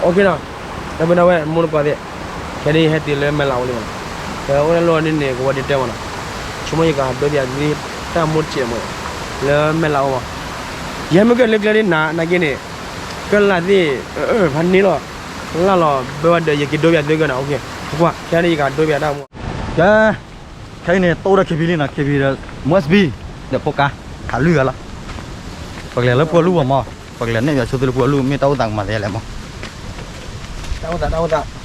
အိၣ်ခ့နီၤ, ဒီပုၢ်ဒီဝဲၢ် မူတကိးသ့ၣ်, ခဲဒ်ယဟဲတုၤလၢမဲၢ်လးအိၣ်လံမးနီၤ, ဒီးအိၣ်လၢလီၢ်ဒ်န့ၣ် ကဝီၤဒ့တၢမးနီၤ, ဆိကမိၣ်ယကဟးဒိပၠးသုတၢ်မူတစဲးမး, လၢမဲၢ်လးအိၣ်မး, ယဟဲမုၢ်ကၢၢ်လၢကျဲဒ်နၤ နာ်က့န့ၣ်, ကၢၢ်လၢ်သ့ၣ်, ဖးန့ၢ်လီၤ, လၢ်လီၤဘၢဝဲဒီး ယကဒိပၠးသုကၢၢ်နီၤ, အိၣ်ခ့, ကွၢ် ခဲဒ်ယကဟးဒိပၠးတၢ်မူ, ကဲ ခဲအံၤန့ၣ် တိၢ်ဒီး ခံဘံလံနီၤ, ခံဘံဒီး မူအ့ၣ်ဘံ, ဒီးဖိကါ, ခးလွံၢ်ဂၤလီၤ, ပကလဲၤလၢပှၢ်လူၢ်ဘၣ်မး, ပကလဲၤနဲၣ်ပၠးဆိသုလၢပှၢ်လူၢ် မ့ၢ်တၢ်အိၣ်သးကမၤသးလဲၣ်မး, တၢ်အိၣ်သး တၢ်အိၣ်သး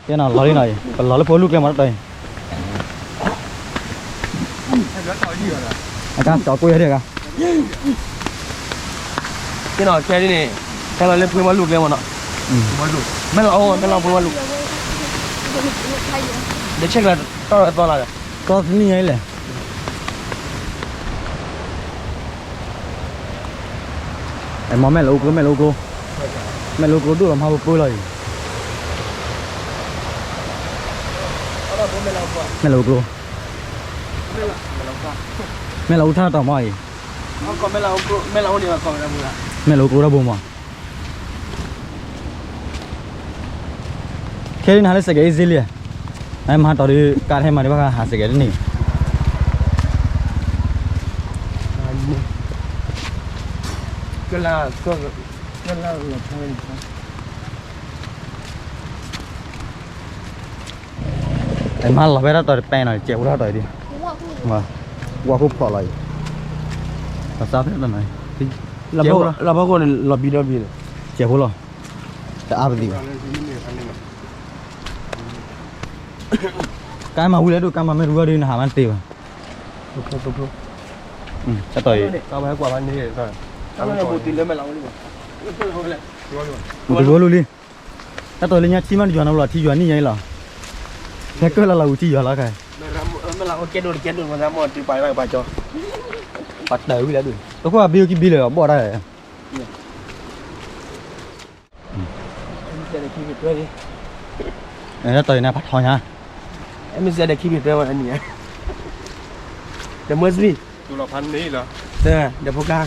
ကဲနီၤ လီၤလံနီၤအံၤ ပလီၤလၢပှၢ်လူၢ်ကျဲမးတတီၤအံၤ, အကါ ကၠီၤကွ့ၢ်ဟဲဒံးအကါ, ကဲနီၤ ခဲဒ်န့ၣ်, ဟဲလီၤလၢပှၢ်လူၢ်ကျဲမးနီၤ, မဲၢ်လးအိၣ် မဲၢ်လးအိၣ်ပှၢ်လူၢ်, ဒီးဆဲးကျိးတီၢ်အသီလီၤဒီး, တီၢ်သနံၣ်ညါအံၤလဲၣ် အဲ မ့ၢ်မဲၢ်လၢအိၣ်ကျိ မဲၢ်လၢအိၣ်ကျိ, မဲၢ်လၢအိၣ်ကျိဒိၣ်လီၤမးပပၢလီၤအံၤ, မဲၢ်လၢအိၣ်ကျိ, မဲၢ်လၢအိၣ်ထါတီၤမးအံၤ, မဲၢ်လၢအိၣ်ကျိတၢ်ဘိမး, ခဲဒ်နဟးလၢစဲးကဲးအ့ၣ်စ့လံ, နမၤတီၤဒီး ကါတဟဲမၤဒံးဘၣ်ဃးဟးစဲးကဲးတန့ၢ် ကလၢ်, ကလၢ်လီၤဖဲန့ၣ်, မၤလီၤဖဲတၢ်တီၤတပဲနီၤ ကဲးဖိထီၣ်တီၤအံၤဒံး, ဝါခိၣ်ဖျိးလီၤအံၤ, ပသးဖဲတနီၤ, လၢဖီခိၣ်န့ၣ် လီၤဘံဒီဘံန့ၣ်, ကဲးဖိလီၤ, တအါပသံးဘၣ်, ကါမၤဝံၤလဲၣ်ဒိၣ် ကါမၤမ့ၢ်တဝံၤဒီး နဟးမးတသ့ဘၣ်, တၢ်တီၤအံၤ, မူတဝံၤလူၤလံ, တၢ်တီၤလၢညါထံမးတယွၤနီတဘျီ ထံယွၤနံၣ်ညါအံၤလီၤ, ဖဲကၢၢ်လၢ်လီၤဝံၤထံယွၤလီၤခါ, ပှၤတၢၢ်ဝံၤလၢဒုး, တခိၣ်ဘံကဘံလၢာ် ဘီၣ်တၢ်လဲၣ်, တၢ်တီၤအံၤန့ၣ်ဖးထီညါ, ဒီးမူစ့ၣ်ဒီးခံဘံးတွဲဝဲအနံၣ်ဧါ, ဒီးဖိကါ,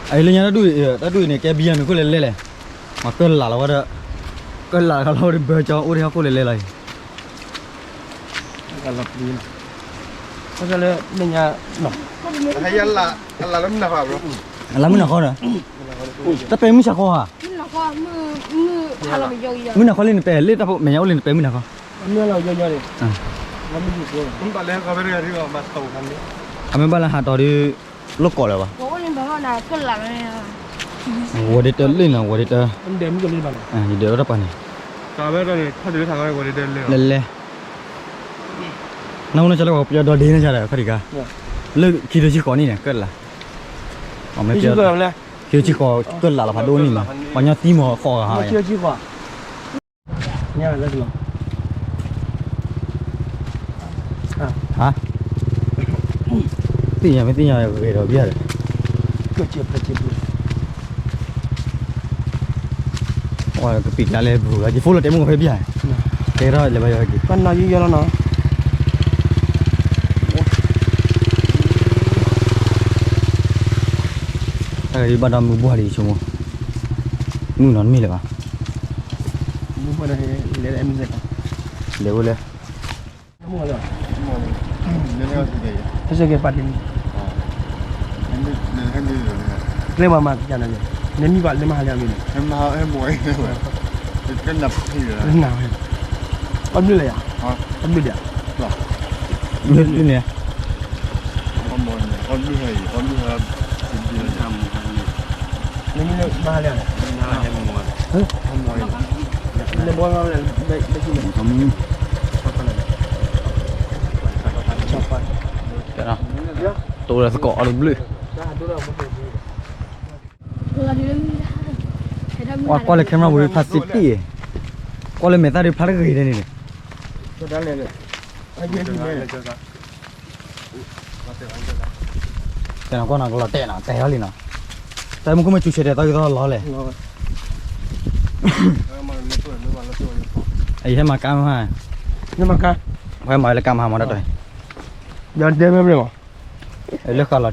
အလၢညါတၢ်ဒုးအံၤန့ၣ် ကဲဘံယၤမ့ၢ်ခိၣ်လဲၤလဲၤလဲၣ်, မၤကၢၢ်လၢ်လီၤဝဲဒီး, ကၢၢ်လၢ်လီၤဝဲဒီးဘၢကၠီအိၣ်ဒံးဟီၣ်ခိၣ်လဲၤလဲၤလီၤအံၤ လီၤပျံၤလီၤ, လၢညါ, အလၢမုၢ်နၤဃီဒီး, တၢ်ပဲမုၢ်ဆါဃီဧါ, မုၢ်နၤဃီလံနပဲလၢတၢ်ဖိမဲာ်ညါအိၣ်လံနပဲမုၢ်နၤဃီ, အမ့ၢ်ဘၣ်လၢဟးတီၤဒီး, လိၣ်ကိးလၢၤဘၣ်, ဝဲဒၣ်တၢ်လၢနီၤ ဝဲဒၣ်တၢ်, ယဒၢးဝဲတၢ်ပှၤန့ၣ်, လဲၤလဲၤ နမ့ၢ်နဆၢလၢပှၤပယီၤဒီဒ့န့ၣ်ဆၢဒီး ခီၣ်ထံးခါ, လၢခံထိဆံဃိးနံၣ်န့ၣ် ကၢၣ်လး, အမ့ၢ်ပယီၤ, ခံထိဆံဃိးကၢၣ်လးလီၤဖးဒိၣ်န့ၣ်မး, ပှၤညီသံမီၤဃိးဂၤဟါ, သ့ၣ်ညါမ့ၢ်သ့ၣ်ညါ ဂ့ၤဒီးဘၣ်ဒီး ကပံာ်ကျါလဲၤဘူးဂၤ ယဖိလီၤတဲမုၢ်ကီၢ်ဖဲဘၣ်, တဲထီၣ်လဲၤဘၣ်ယီၤက့ၤ, ပနၢ်ယံယီလီၤနီၤ, တၢ်ဂ့ၢ်ဘၣ်ဒီးမုၢ်ဘှီၣ်ဒံးဆိကမိၣ်, မုၢ်နီၤတမ့ၢ်လၢၤဘၣ်, လဲၤဝဲလဲၣ် ဟဲစ့ၢ်ကီးပာ်တ့ၢ်, ကျဲမၤမၤကစၢ်နၤန့ၣ်, နမံဘၣ်လၢမဟါလၢအမံၤန့ၣ်, နဝဲ, အီၣ်ဘျုးလၢယၤ, အီၣ်ဘျုးလၢယၤ, န့ၣ်, နမံလၢမဟါလၢ, နဘီလၢ, တိၢ်လၢသကိး အီၣ်ဘျုး, ကွၢ်လၢ camera ပူၤဖျါစ့တံၢ်, ကွၢ်လၢမဲာ်သၣ်ဒုးဖျါတဂ့ၤဒဲးန့ၣ်, ကွၢ်နီၤကလီၤတဲာ်နီၤ တဲထီၣ်လံနီၤ, တၢ်မူခိၣ်မ့ၢ်စူၤဆဲးတဲာ်သီကသီလီၤလဲၣ်, အံၤဟဲမၤကါမး, ဟဲမၤကါ, ဟဲမၤလၢကါမးမးတၢ်တီၤ, လၢဃီၤလီၤတဲာ်လံ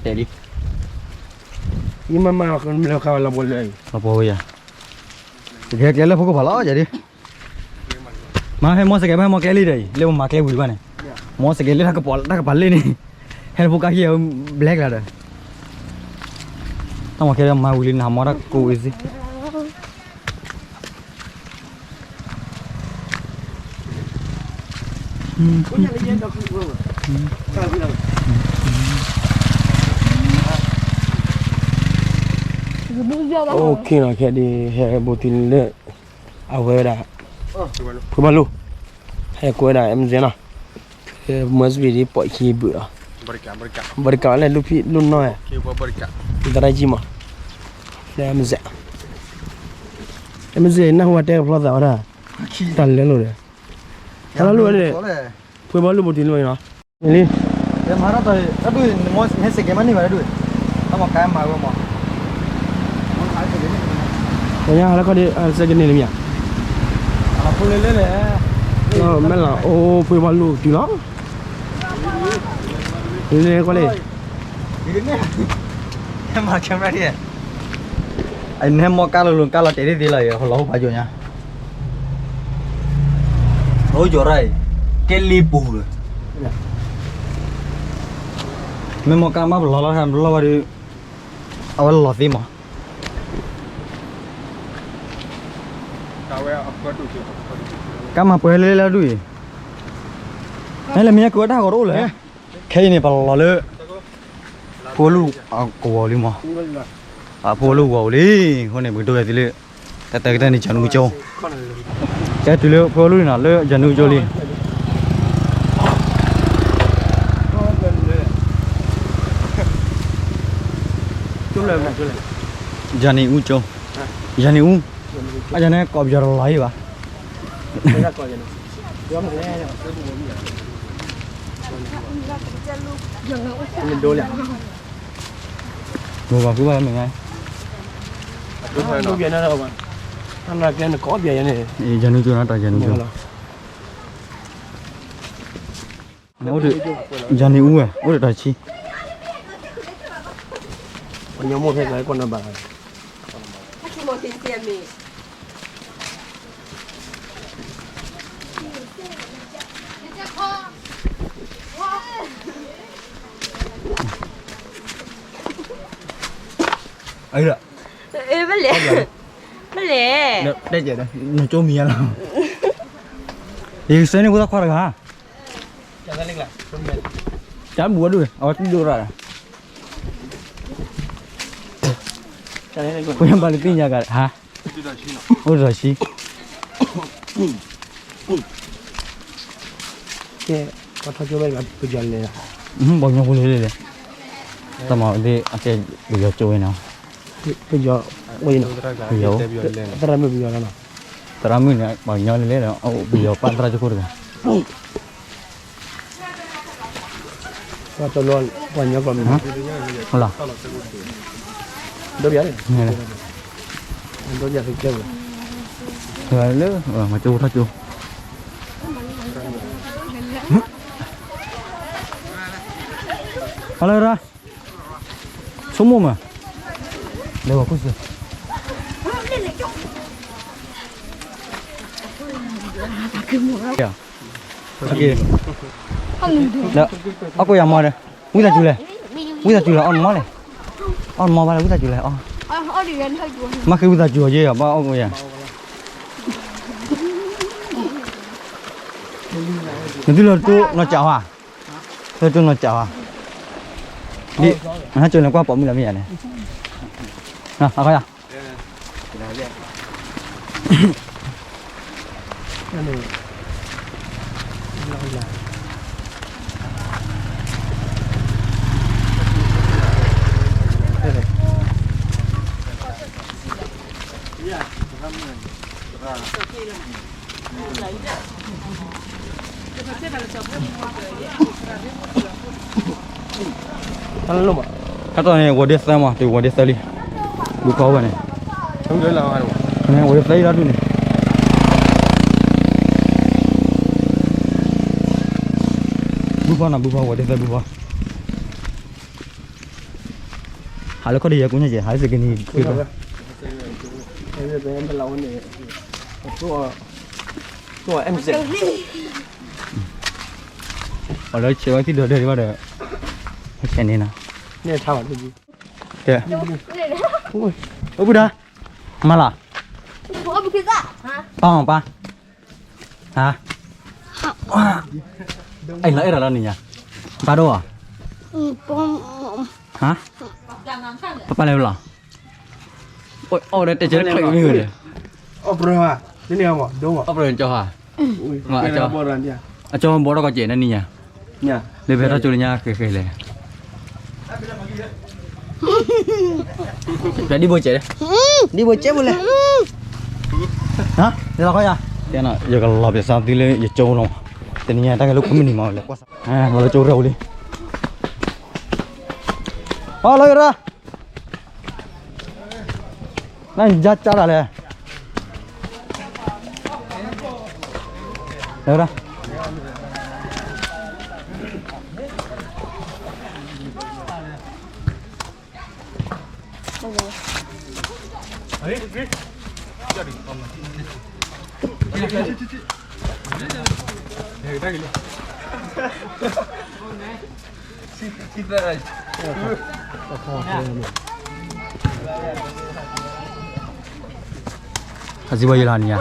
အံၤမ့ၢ်မၤလီၤခါလီၤပှီၢ်လၢအံၤ လီၤပှီၢ်ဝဲယၤ, တကဲကျဲလၢဖိကဖးလီၤယၤဒ်, မၤဟဲမီၢ်စကဲး ဘၣ်ဟဲမီၢ်ကျဲလံဒီးအံၤ လၢပမၤကျဲဝံၤဘၣ်န့ၣ်, မီၢ်စကဲးလၢတၢ်ကပၤလ့န့ၣ်, ဟဲလၢဖိကါခံ ဘျဲၣ်ကျါဒီး, တၢ်မီၢ်ခဲမၤဝံၤလံနၤ မီၢ်တၢ်ကိးဝံၤစ့ အိၣ်ခ့နီၤ ခဲဒ်ဟဲဘူးတံၢ်လၢ အဝဲဒၣ် ဖုဘၣ်လိၣ် ဟဲကွဲဒၣ် MZ နီၤ, မၢစပံးဒ်ပိာ်ခံဘုးလီၤ, ဘၣ်တကးလၢလူၤဖံးလူၤနီၢ်, သရၣ်ကံမး, လၢ MZ, MZ နၢ်ဟူဝဲတဲကဖျီသးဝဲဒၣ်, တၢ်လဲၤလိာ်ဒီး, တၢ်လၢလိာ်ဝဲန့ၣ်, ဖုဘၣ်လိၣ်ဘူးတံၢ်လိာ်အံၤနီၤ, လံ မၤထီၣ်တၢ်ဒုး နမ့ၢ်ဟဲစကဲမးန့ၢ်ဘၣ်တဒုး, တၢ်မၤကါမၤဝဲမး, ပညါဟးလၢခီၣ်ဒ့ စကဲန့ၣ်လံမ့ၢ်ဧါ, အဖိလၢလဲၣ်, မဲာ်လၤအိၣ်ဖုဘၣ်လိၣ်တုၤလီၤ, လဲၤကွၢ်လံ, မၤ camera ဒ်, အနဟဲမီၢ်ကါလီၤလိၤ ကါလီၤတဲာ်သ့သ့လီၤ လီၤဟိၣ်ဖးကၠိညါ အိၣ်ကၠီၤရၣ်အံၤ, ကဲလ့ပူၤလၢ, မ့ၢ်မီၢ်ကါမးပလီၤလီၤ တလီၤဘၣ်ဒီး, အဝဲလီၤသ့မး, ကါမၤပှဲၤလၢလၢဒုးအံၤ, မ့ၢ်လၢမ့ၢ်ကဝဲတၢ်ဟးဂီၤတအိၣ်လၢၤ, ခဲအံၤန့ၣ် ပလီၤလၢ ဖိလူၢ်အကဝီၤလံမး, အဖိလူၢ်ဝီၤအိၣ်လံ, အဃိန့ၣ် ပကဒိၣ်ဝဲသ့လၢ တၢ်တၢ်ကတၢၢ်န့ၣ် ကၠီနူကၠိ, ကဲတုၤလၢဖိလူၢ်နီၤ လၢကၠီနူကၠိလံ, ကၠီနူကၠိ, ကၠီနူ, အကၠီန့ၣ်ကိးပယီၤတလီၤဟံၣ်ဘၣ် ဘိးဘၣ်ဃုဘၣ်မ့ၢ်, ယၤနုကၠိနီၤ တၢ်ယၤနုကၠိ, အိၣ်ဒီး, ယၤနုအူဝဲ အိၣ်ဒီးတၢ်ဆံ, ပညိၣ်မိၢ်ဖဲကလၢကီၢ်နၢ်ဘၣ် အၢ, ဘၣ်လဲၣ်, ဘၣ်လဲၣ်, တဲကဲဒီး နကၠိမံၤယါလီၤ, ယကဆှၢန့ၢ်ဖိသၣ်ခွါတဂၤ, ကၠီဘူးဒုး အဝဲသံဒိၣ်ရၣ်ဒီး, ပှၤဘၣ်လၢသ့ၣ်ညါကဒီး ဟါ, အိၣ်ဒီးဆံ, ကဲ, ပှၤထီၣ်ကၠိဝဲဒၣ်ပယီၤလဲၣ်, ပှၤကညီဖိလဲၣ်လဲၣ်, တၢ်မၤဒ်အကဲပယီၤကၠိဝဲနီၤ, ပယီၤ, ပယီၤ, သရၣ်မုၣ်ပယီၤလီၤနီၤ, သရၣ်မုၣ်န့ၣ် ပှၤကညီလဲၣ်လဲၣ်ဒီး အိၣ်ပယီၤပၢ်သရၣ်ကၠိခိၣ်တဂၤ ပှၤတလီၤ ပှၤညီကျိာ်မံၤ, လီၤ, ဒိၣ်ယၤ, ဒိၣ်ယၤသုကဲဝဲ, လၢ, မၤကၠိထီၣ်ကၠိ, ဟလၢရၣ်, ဆိကမိၣ်မး, လဲၤဝဲခိၣ်စ့ အက့, ဒီး, အီၣ်ကိးယၤမီၢ်ဒီး, ဝံသးစူၤလဲၣ်, ဝံသးစူၤလဲၣ် အီၣ်နမီၢ်လဲၣ်, အီၣ်နမီၢ်ဘၣ်လဲၣ် ဝံသးစူၤလဲၣ်အီၣ်, မ့ၢ်ဃ့ဝံသးစူၤအီၤက့ယၤ ဘၣ်အီၣ်ကိးယၤ, နသုလၢတၢ်နီၢ်ကးဝါ, လၢတၢ်နီၢ်ကးဝါ, ဒ်, နဟဲကၠိန့ၣ်ကွၢ်ပိာ်မုၣ်လၢမ့ၢ်ယၤန့ၣ်, အခီယၤ တၢ်လၢမး, ဟဲတီၢ်န့ၣ် ဝီၤဒ့သၢမး တုၤဝီၤဒ့သၢလံ, ဘုဖီဝဲန့ၣ်, ဝီၤဒ့သၢလံလီၤဒုးန့ၣ်, ဘုဖီနီၤ ဘုဖီ ဝီၤဒ့သၢဘုဖီ. ဟးလၢခီၣ်ဒံးယဲၢ်ကိညါကဲ ဟးလၢစ့ၢ်ကီးန့ၣ် က့ၤဘၣ် အလၢဆဲးဝဲသံၣ်ဒီးဒၢးဒံးဘၣ်ဒီး ဆဲးန့ၣ်နီၤ ကဲ အိၣ်ဘုဒၣ် မၤလီၤ ပၢ်မၤပၢ် ဟါ အဲၣ်လီၤအဲၣ်ဒိးလီၤနံၤညါ ပၢ်ဒိၣ်ဧါ ဟါ ပၢ်ပၢ်လဲၤလီၤ အီၣ်ဒီးတဲဆၢတခါမ့ၢ်ဝဲလဲၣ် အီၣ်ပြၢၤဧါ ဒ်န့ၣ်မး ဒိၣ်မး အီၣ်ပြၢၤကၠီဟါ အကၠီဘီထီၣ်ကီးကဲးနၤနံၤညါ လၢဖဲထီၣ်ကၠိလၢညါဃဲဃဲလဲၣ် ဒ်ဘိကဲး ဒ်ဘိကဲးဖိလဲၣ် ဟါ လဲၤလီၤခီယၤ ယကလီၤပျဲစးသုလၢယကၠိလီၤ တနံၤညါတၢ်ဂဲၤလိာ်ကွဲမုၢ်နံၤမးလဲၣ် လီၤလၢကၠိရၢၢ်ပူၤလံ အီၣ်လီၤယရၢၢ် နယါကၢ်တၢ်လဲၣ် လၢ ဟးစံးဝဲယၤလီၤနံၤညါ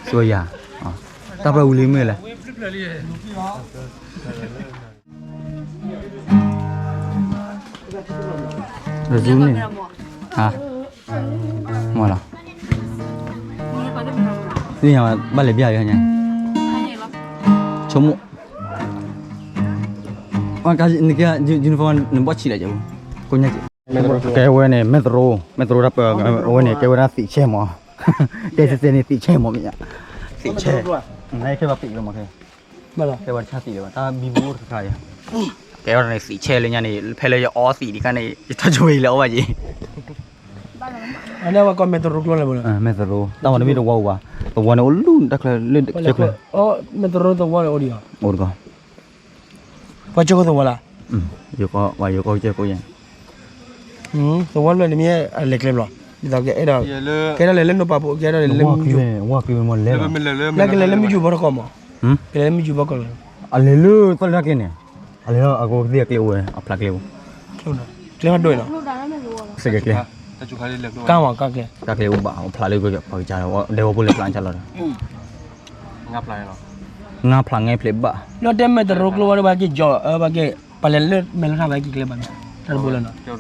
စံးဝဲယၤ တၢ်ပှဲၤဝံၤလံမ့ၢ်လဲၣ် ရဇူးန့ၣ် ဟါ မ့ၢ်လီၤ သ့ၣ်ညါဘၣ်လဲၤဘၣ်ယၤညါ ဆိကမိၣ် နကဲ uniform နဘီၣ်ဆံးလဲၣ် ကိညါ ကဲဝဲန့ၣ် မဲၢ်သရိ မဲၢ်သရိတၢ်ပၢ အဝဲန့ၣ် ကဲဝဲဒၣ်သံးဆဲမး တဲစဲစဲန့ၣ် သံးဆဲမးမ့ၢ်ညါ သံးဆဲ နကဲဘၣ်ပံးလီၤမးခဲ ကဲဝဲတၢ်သံးလၢၤဘၣ် တၢ်ဘံဘူအိၣ်တခါခါယၤ ကဲဝဲန့ၣ်သံးဆဲလၢညါန့ၣ် ဖဲလၢယအီသံးဒံးခါန့ၣ် ယထီၣ်ကၠိဝဲယလဲၤအီဘၣ်က့ၤ အဝဲကိးမဲၢ်သရိကျိလဲၣ် မဲၢ်သရိ တၢ်မၤတမ့ၢ်သဝီဘၣ် သဝီန့ၣ်အိၣ်လူၢ်တၢ်ချၢလၢကၠိကျဲ မဲၢ်သရိသဝီန့ၣ်အိၣ်ဒံး အိၣ်တကီၢ် ပှၤကၠိခိၣ်သဝီလၢ ယကီၢ် ယကီၢ်ကၠိခိၣ်ယဲ သဝီလၢနမ့ၢ်အလဲၤကျဲဘျီ ဒ်သိးကအဲၣ်ဒိး ကဲဒၣ်လဲၤလၢနိပာ်ဖိ ကဲဒၣ်လဲၤလၢမုၢ်ယူၤ ဝါကျိမ့ၢ်လဲၣ် ကလဲၤလၢမုၢ်ယူၤဘီတကီၢ်မး ကလဲၤလၢမုၢ်ယူၤဘီတကီၢ် အလဲၤလၢသီလၢတၢ်ကျဲန့ၣ် အလဲၤလၢအကသ့ၣ်အကျဲအိၣ်ဝဲ အဖျါကျဲအိၣ် ကျဲဟီၣ်ဒိၣ်နီၤ စဲးကဲးကျဲ ကၢ်ဝဲကၢ်ကျဲ ကၢ်ကျဲအိၣ်ဘၣ် အဖျါလၢကပှၤကစၢ် ဒဲဝဲဖိလဲၤဖျါကၢ်လီၤဒီး ငါးဖျါငါးဖျါဘၣ် လၢတဲမဲၢ်တရိကျိဝဲဒၣ်ဘၣ်က့ၤကၠီ ဘၣ်က့ၤ ပှၤလဲၤလၢမဲၢ်လၢထၢၣ်ဘၣ်က့ၤကျဲဘၣ်န့ၣ် တၢ်တဘိလၢနီၤ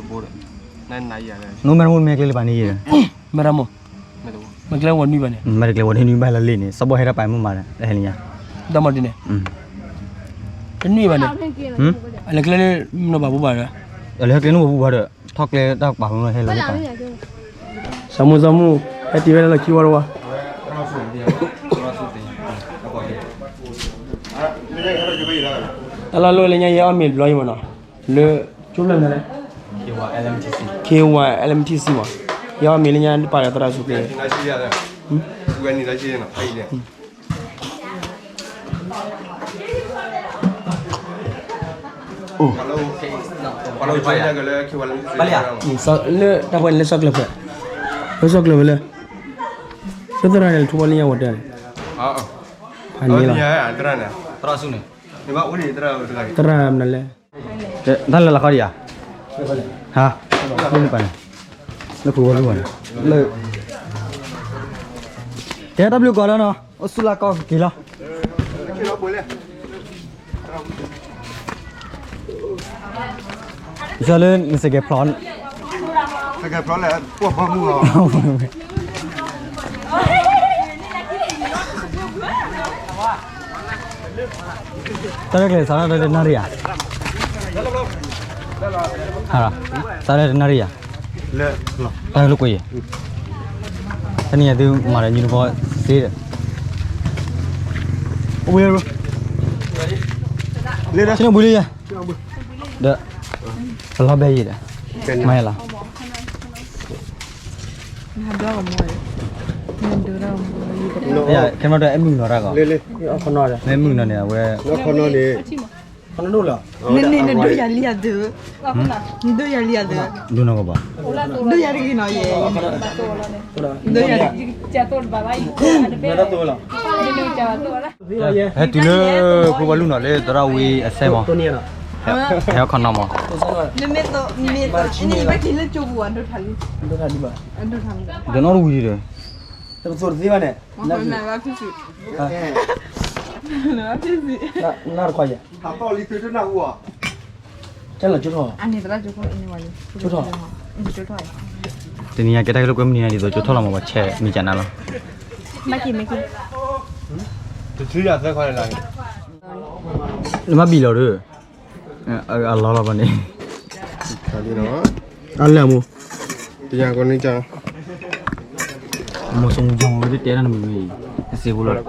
နမဲၢ်တမိၢ်မဲၢ်ကျဲလၢပှၤန့ၣ်ယဲ မဲၢ်တမိၢ် မဲၢ်ကျဲဝဲနွံဘၣ်န့ၣ် မဲၢ်တကျဲဝဲနွံဘၣ်လၢလ့ၣ်န့ၣ် စီၤဘီဟဲတၢ်ပာ်မုၢ်မးဒီး ဟဲလၢညါ ဒီမီၤတံၢ်န့ၣ် တနွံဘၣ်န့ၣ် အလဲၤကျဲလၢနိပာ်ပူၤဘၣ်ဒီး အလဲၤကျဲနိပာ်ပူၤဘၣ်ဒီး ထီၣ်ကျဲတၢ်ပာ်မုၢ်ဟဲလီၤလၢပှၤ စီၤမူစီၤမူ ဟဲတံၢ်ဝဲဒၣ်လီၢ်ခံဝီတဝီ တၢ်လီၢ်လၢလၢညါယဲအီၣ်မ့ၤတဘျီအံၤမ့ၢ်နီၤ လၢ ကၠိဖျၢၣ်မနုၤလဲၣ် K Y L M T C မး ယအီၣ်မ့ၤလၢညါပာ်လၢသရၣ်စူၤကျဲ လၢတၢ်ပှဲၤန့ၣ်လၢစီၢ်ကျၢၢ်ဖဲ လၢစီၢ်ကျၢၢ်ဖဲလၢ လၢသရၣ်န့ၣ်လၢထူဝါလၢညါဝဲတဲန့ၣ် ဖးန့ၣ်လီၤ သရၣ်မနုၤလဲၣ် တၢ်လၢလီၤခီဒံးဧါ ဟါ လၢနပၤန့ၣ် လၢခိဝဲလူၤဘၣ်န့ၣ် လၢ ကဲတၢ်ဘျုးကီးလီၤနီၤ အိၣ်ဆူၣ်လၢကီၢ်ကက့ၤလီၤ ယလၢနစကဲဖျီ စကဲဖျီလဲၣ် ပှၤဖီမုၢ်လီၤ တၢ်ရဲၣ်ကျဲၤစးထီၣ်တနၣ်ရံၣ်ဧါ ဟါ စးထီၣ်တနၣ်ရံၣ်ဧါ တၢ်ဟဲလိာ်ကွဲယဲၢ် တနံၤအံၤသုမၤဒီး uniform စ့ဒီး ဝဲ ဆ့န့ၣ်ဘှံးလံယဲၢ် ဒီး ပလီၤဘဲယံၤဒီး မၤယဲၢ်လီၤ ခဲမ့ၢ်ဒီးအဲၣ်မုၢ်နီၤတၢ်ဂီၤ မ့ၢ်မုၢ်နီၤန့ၣ် အဝဲ ခီနီန့ၣ် နဒိၣ်လီၤ, နန့ၣ်နဒိၣ်ယၤလံယၤသု, နဒိၣ်ယၤလံယၤသု, ဒိၣ်နီၢ်ကီၢ်ဘၣ်, ဒိၣ်ယၤတဂ့ၤနီၤယဲ, ဒိၣ်ယၤ, ဟဲတုၤလၢဖိဘၣ်လူၢ်နီၤလၢသရၣ်ဝံအစဲမး, ဟဲခီနီၤမး, မ့ၢ်သ့ၣ်မ့ၢ်သ့ၣ် နဘၣ်က့ၤလၢကၠိပူၤအဒိၣ်ထါလံ, ဒိၣ်ထါလံဘၣ်, ဒိၣ်ထါလံ, တနီတဝံၤဒီး, တကသိးတသ့ဘၣ်န့ၣ်, တၢ်လီၤကၠိထီၣ်, တနံၤညါကဲတၢ်ကလိာ်ကွဲမုၢ်နံၤနၤဒ်သိးကၠိထီၣ်လီၤမး ပှၤဆဲးမံၤကနါလီၤ, နမ့ၢ်ဘံၣ်လီၤဒီး, အလၢအမူ, တယၤကန့ၣ်က, မိၢ်ဆိမိၢ်ယီၤဝဲတတဲတၢ်နမုၢ်ဂ့ၤ, တစ့ဖိလီၤ,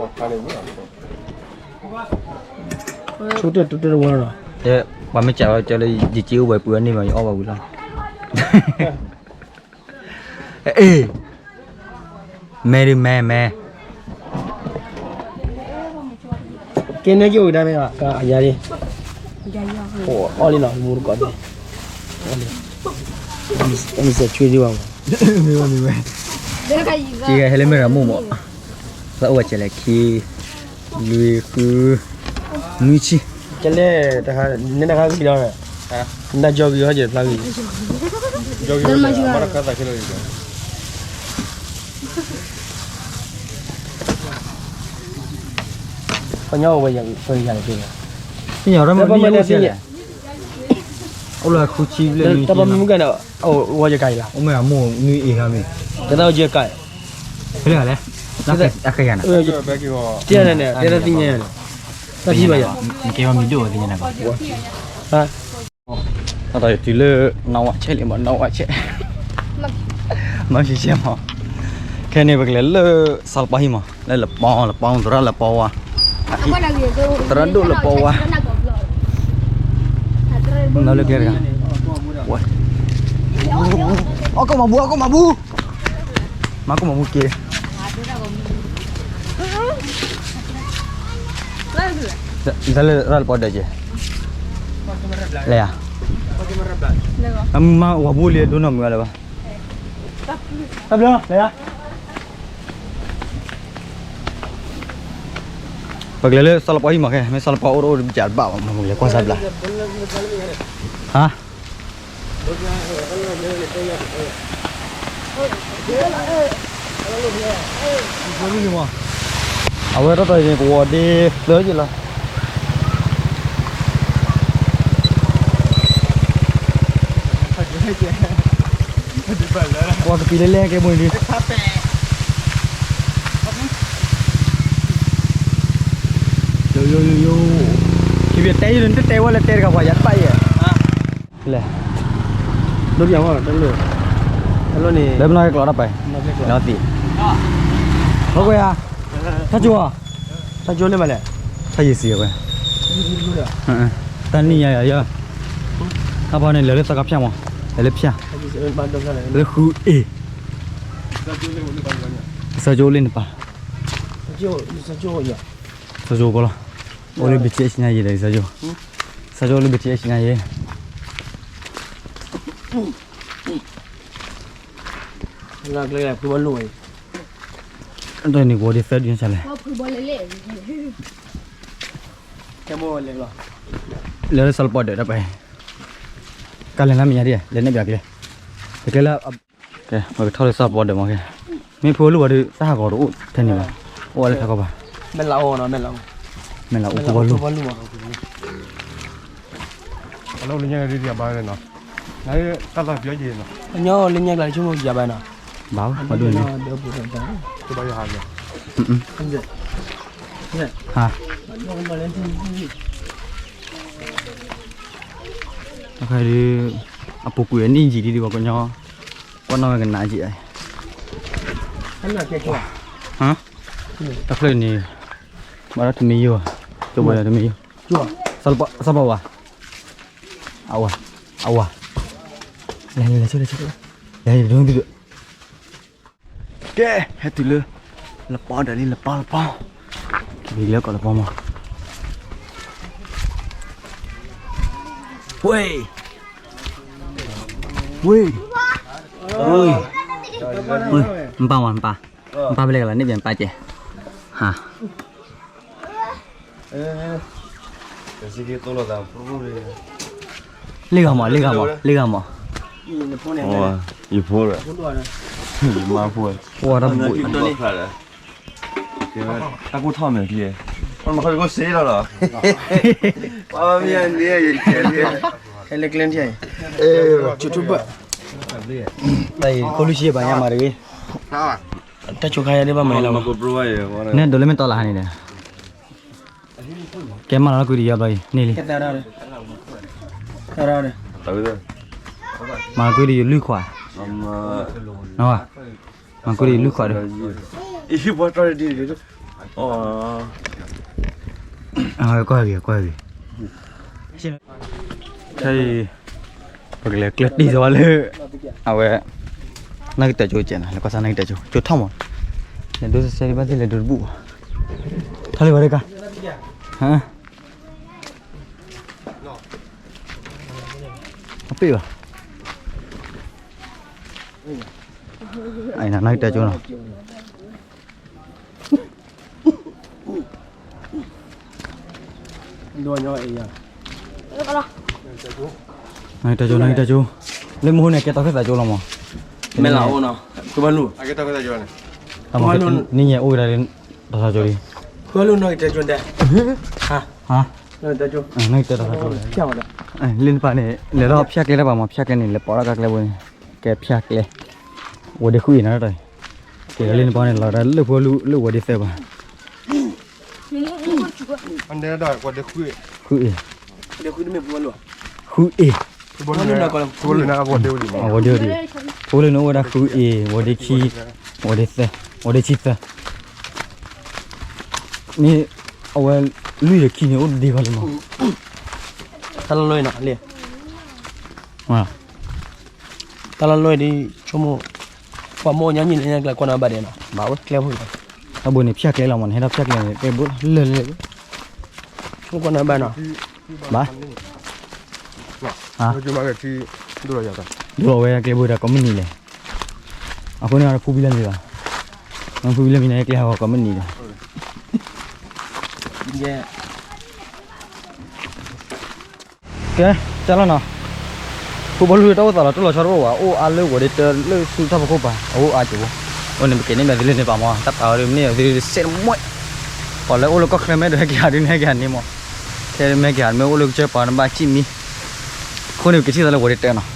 ဆိတၢ်တတၢ်တဝါလီၤ, ပှၤမ့ၢ်ကးဝဲကၢလၢယစ့အိၣ်ဝဲပှၤန့ၢ်ဘၣ်ယအီၣ်ဘၣ်ဝံၤလီၤ, အ့ၣ်, မဲဒုးမဲမဲ ကဲနဲက့ၤအိၣ်ကဒါမ့ၢ်ဘၣ် အယၤလံ, အီၣ်လံနီၤ မူတကိးသ့ၣ်, မ့ၢ်စဲးဆွံဒံးဘၣ်မး, မ့ၢ်ဝဲမ့ၢ်ဝဲ, က့ၤဟဲလၢမဲရမိၢ်မး, သးအိၣ်ဝဲကဲလဲၣ်ခံ, လွံၢ်ဃု, နွံဆံ, ကဲလဲၣ်, နနခါဂံၢ်ဒီး, နတၢ်ကၠီဂံၢ်ဟီၣ်ကဲဖျါဂံၢ် ပညီအိၣ်ဝဲယၤန့ၣ်, ပညီရမုၢ်နံၤအိၣ်စဲလဲၣ်, အိၣ်လၢဃုဆံဘျဲၣ်နွံဆံ, တၢ်ပမုၢ်ကန့ၣ်, အိၣ်ဝဲယကၤအံၤလီၤ, အိၣ်မ့ၢ်အမိၢ်နွံအ့ၣ်ဟါမ့ၢ်, တၢ်သးအိၣ်ယကၤ, ဖဲလဲၣ်လဲၣ်, အကယၤနၤ, တၢ်သ့ၣ်ညါန့ၣ်, တၢ်သ့ၣ်ညါန့ၣ်, ကဲဝဲမံၤဒိၣ်ဝဲသ့ၣ်ညါန့ၣ်, တၢ်တုၤလၢ နီၢ်ဝါဆဲးလံမး နီၢ်ဝါဆဲး, မၤဆံဆဲးမး, ခဲန့ၣ် ပကလဲၤလၢစီၤလပီဟံၣ်မး လၢလပီ လပီ သရၣ်လပီဝါ, သရၣ်ဒိၣ်လပီဝါ, မၤလၢကျဲတဂၤ, အီၣ်ကိၣ်မၤဘူ အီၣ်ကိၣ်မၤဘူ, မၤကိၣ်မၤဘူက့ၤ တၢ်လၢရၣ်လပီဒၢးက့ၤ, လဲၤယၤ, အမုၢ်မၤဝၤဘူလံဒိၣ်နီၢ်မုၢ်အါလၢၤဘၣ်, တၢ်ဘျုးလဲၤယၤ, ပကလဲၤလၢစီၤလပီဟံၣ်မးခဲ မ့ၢ်စီၤလပီအိၣ်တအိၣ်တဘၣ်ဘၣ်မး မ့ၢ်လဲၤကွၢ်စၢ်ဘျါ, ဟါ အဝဲတၢ်တၢ်အံၤန့ၣ် ကဝီၤဒ့သၢက့လီၤ, ကွၢ်ကပံာ်လၢလဲၣ်ကဲဘိန့ၣ်ဒုး, ယိယိယိယိ, ခံပတဲယိန့ၣ် တတဲဝဲလၢတဲတဂၤပှၤယၤတဘၣ်ယဲၢ်, လဲၣ်, ဒိၣ်ပယၤမ့ၢ်တၢ်လၢ, တၢ်လၢန့ၣ် လၢပနီၢ်ကကျိးတၢ်ပာ်, နီၢ်သံး, ဟီၣ်ကွဲၤဧါ, တၢ်ကၠိဧါ, တၢ်ယ့ၢ်စံးဝဲ, တၢ်နံၣ်ညါယၤယဲၢ်, တၢ်ပီန့ၣ် လဲၤလၢသီခါဖၠၣ်မး, လဲၤလၢဖၠၣ်, လၢဃုအ့ၣ်, ကစၢ်ကၠိလၢနပၢ်, ကစၢ်ကၠိပီလီၤ, အိၣ်လၢ ဘီထံၣ်အဲၣ် ဆံညါယဲၢ်ဒီး ကစၢ်ကၠိ, ကစၢ်ကၠိအိၣ်လၢ ဘီထံၣ်အဲၣ် ဆံညါယဲၢ် လၢကျဲဖုဘီလူၢ်ဝဲအံၤ, တၢ်န့ၣ်ကဝီၤဒ့သၢဒုညါလဲၣ်, လဲၤလၢစီၤလပီဒၢးတၢ်ပှဲၤ, ကလဲၤလၢမဲာ်ညါဒ်လဲၣ် လဲၤနဲၣ်ပျးကျဲ, တကျဲလၢ, ကဲ ပကထီၣ်လၢစီၤလပီဒၢးမးကဲ, မ့ၢ်ဖုဘီလူၢ်ဝဲဒုး တၢ်ဟးဂီၤတအိၣ်ထဲန့ၣ်ဘၣ်, အိၣ်ဝဲလၢထးကီၢ်ဘၣ်, မဲာ်လးအိၣ်, မဲာ်လးအိၣ်ဖုဘီလူၢ် အလၢညါကဒီးယဘၣ်နီၤ, ဘၣ်ဘၣ်ဒိၣ်န့ၣ်, ဟါ, အခါဒုး, အပူၤကွံာ်အနံၣ်ယံာ်ဒံးဒံးဘၣ်ကညီ, ကွၢ်နီၣ်ဝဲကနးကံာ်, တၢ်ဖျၢၣ်န့ၣ်, ဘၣ်ဒီးတမံၤယိာ်, ကၠိဘၣ်ဒီးတမံၤယိာ်, စီၤပီဝါ, အဝၤ, အဝၤ, လဲၤလဲၤလဲၤဆိ, လဲၤ, ကဲ ဟဲတုၤလၢ လပီဒၢးလံ လပီ လပီ, လၢကီးလပီမး, ဝ့ၢ်, ဝ့ၢ်, ဝ့ၢ်, နပၢ်မး နပၢ်, နပၢ်ပလဲၤကလီၤန့ၣ် ပျဲနပၢ်ကဲ, ဟါ, လ့ၣ်ဂၤမး လ့ၣ်ဂၤမး လ့ၣ်ဂၤမး, ယဖိ, ယမါဖိ, ဝါတၢ်ပူၤ တၢ်ကိၢ်ထီၣ်မဲာ်ကျဲ, မ့ၢ်ခီၣ်တကိၢ်စ့လီၤလီၤ, ဟဲလၢကျဲထံၣ်, တၢ်အံၤ ခိၣ်လွံၢ်ဆံဘၣ်ညါမၤတဂ့ၤ, တၢ်ဆိခါယၤဒ်ဘၣ်မၤလီၤ, နဲဒိးလၢမ့ၢ်တီလၢဟါန့ၣ်ဒီး, ကဲမၤလီၤကွံာ်ဒံးယီဘျီအံၤ န့ၢ်လံ, မၤလီၤကွံာ်ဒံးယလွံၢ်ခွး, မၤကွံာ်ဒံးယလွံၢ်ခွးဒီး, ကွၢ်ဂ့ၤ ကွၢ်ဂ့ၤ ခဲအံၤ ပကလဲၤကျၢၢ်တံၢ်သီလၢ အဝဲ နီၣ်ဂံၢ်တၢၤကၠိကဲးနီၤ, လဲၤကွၢ်စၢ်နီၣ်ဂံၢ်တၢၤကၠိ ကၠိထီၣ်မး, လဲၤဒိစဲစဲဒ်ဘၣ်သ့ၣ်လဲၤဒိတဘူၣ်ဘၣ်, ထီၣ်လံဘၣ်ဒၣ်ကါ, ဟါ, အပ့ၢ်ဘၣ်, အံၤနီၣ်ဂံၢ်တၢၤကၠိနီၤ နီၣ်ဂံၢ်တၢၤကၠိ နီၣ်ဂံၢ်တၢၤကၠိ, လၢမဟိန့ၣ် ကဲတီၢ်ခၢၣ်သးကၠိလီၤမး, မ့ၢ်လၢအိၣ်နီၤ, နံၣ်ညါအိၣ်ဝဲဒၣ်လၢ တီၢ်ခၢၣ်ကၠိလံ, ဟါ, နီၣ်ဂံၢ်တၢၤကၠိ, လၢနပၢ်န့ၣ် လဲၤထီၣ်ဖၠၣ်ကျဲတၢ်ပာ်မး ဖၠၣ်ကျဲန့ၣ် လဲၤပိာ်ထီၣ်ကါကျဲဘိန့ၣ်, ကဲဖၠၣ်ကျဲ, ဝဲၤဒ့ဃုအ့ၣ်နီၤ, ကဲလၢနပၢ်န့ၣ် လီၤဒၣ်လၢဖိလၢဝဲၤဒ့သၢပၤ ဃုအ့ၣ်, ဃုအ့ၣ်, အဝဲဒ့ဒံး, ဖိလၢနအိၣ်ဝဲဒၣ်ဃုအ့ၣ်, ဝဲၤဒ့ခံ, ဝဲၤဒ့သၢ, ဝဲၤဒ့ဆံသၢ, မ့ၢ်အဝဲလွံၢ်ဒီးခံန့ၣ် အိၣ်တဒ့ဘၣ်လံမး, တၢ်လီၢ်လီၢ်အံၤနီၤ, တၢ်လီၢ်လီၢ်အံၤဒ် ဆိကမိၣ် ပှၤမ့ၢ်အိၣ်ညါနံၣ်လၢညါကျဲ ကွၢ်နီၣ်ဘၣ်ဒဲးနီၤ, ဘၣ်အိၣ်ကျဲဖိအံၤ, တၢ်ဘိန့ၣ် ဖၠၣ်ကျဲလီၤမးန့ၣ်, ဟဲထီၣ်ဖၠၣ်ကျဲန့ၣ် ကျဲဘိလၢလၢ, ကွၢ်နီၣ်ဘၣ်နီၤ, ဘၣ်, ဒိၣ်လီၤဝဲကျဲဘိဒီးကိးမုၢ်နံၤလဲၣ်, အဃိန့ၣ် ဖူဘံလၢမံၤဘၣ်, ဖူဘံလၢမံၤန့ၣ် ကျဲဟးဂီၤကိးမုၢ်နံၤဒီး, ကဲ, ကၢ်လီၤနီၤ, ဖိဘီလူၢ်တၢ်အိၣ်သးလီၤတိၢ်လီၤဆီတအိၣ်ဘၣ်, အိၣ်အါလၢဝဲၤဒ့တၢလၢဆူတၢ်ဖီခိၣ်ပၤ, အအိၣ်အါက့ၤဘိ, အိၣ်န့ၣ် ပကဲန့ၢ်ဘၣ်သုလၢန့ၣ်ပာ်မီၤ, တၢ်ပာ်ဝဲဒၣ်မ့ၢ်အီၤသုစဲးတမှဲ, ပှၤလၢအိၣ်လၢကီၢ်ချၢမဲဒိးဟဲက့ၤဟးဒုးန့ၣ် ဟဲက့ၤဟးန့ၣ်မီၤ, ခဲမ့ၢ်က့ၤဟးမ့ၢ်အိၣ်လၢကစၢၢ်ပၤနဘၣ်စံၣ်မံ, အဃိန့ၣ် ပကထံၣ်သးလၢဝဲၤဒ့တၢနီၤ,